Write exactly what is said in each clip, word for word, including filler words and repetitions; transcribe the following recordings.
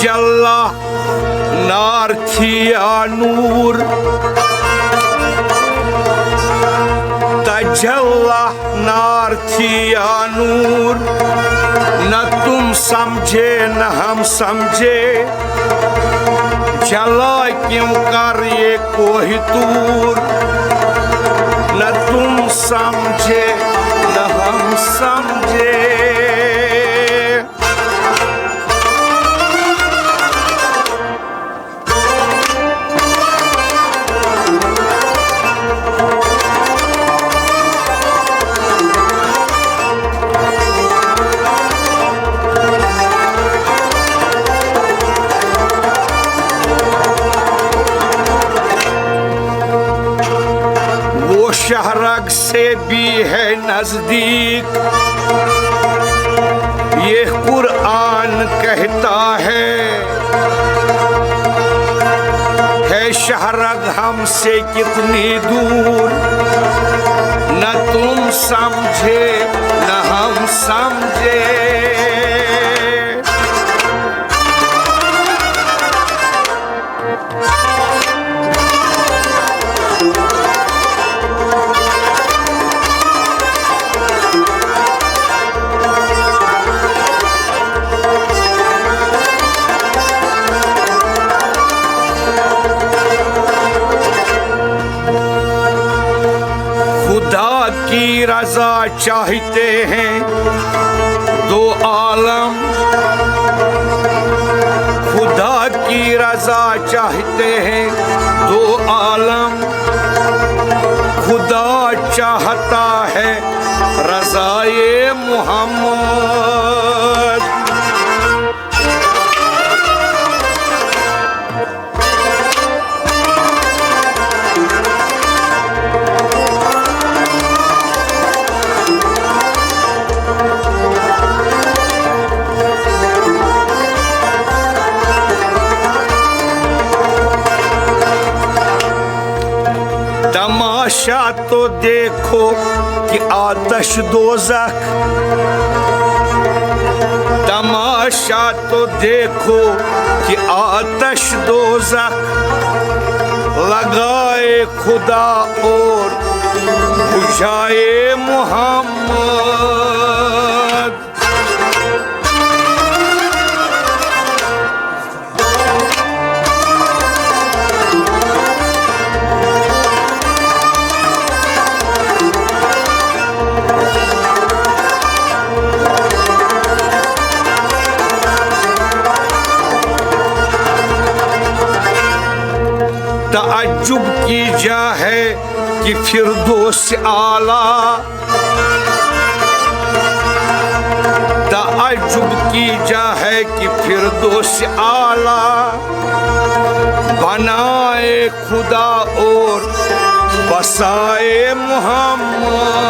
اللہ نار تھیا نور، تجلی نار تھیا نور، نہ تم سمجھے نہ ہم سمجھے، جلا کیوں کر یہ کوہ طور، نہ تم سمجھے نہ ہم سمجھے۔ وہ شہرگ سے بھی ہے نزدیک، یہ قرآن کہتا ہے، ہے شہرگ ہم سے کتنی دور، نہ تم سمجھے نہ ہم سمجھے۔ خدا کی رضا چاہتے ہیں دو عالم، خدا کی رضا چاہتے ہیں دو عالم، خدا چاہتا ہے رضائے محمد۔ تماشا تو دیکھو کہ آتش دوزخ، تماشا تو دیکھو کہ آتش دوزخ، لگائے خدا اور بجھائے محمد۔ تعجب کی جا ہے کہ فردوس اعلیٰ، تعجب کی جا ہے کہ فردوس اعلیٰ بنائے خدا اور بسائے محمد۔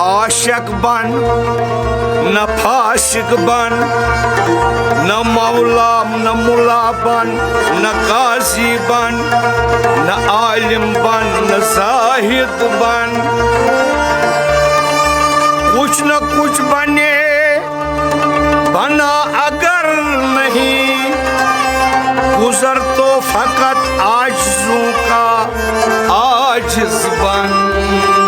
عاشق بن، نہ فاسق بن، نہ مولا، نہ ملا بن، نہ قاضی بن، نہ عالم بن، نہ زاہد بن۔ کچھ نہ کچھ بنے، بنا اگر نہیں، گزر تو فقط عاجزوں کا عاجز بن۔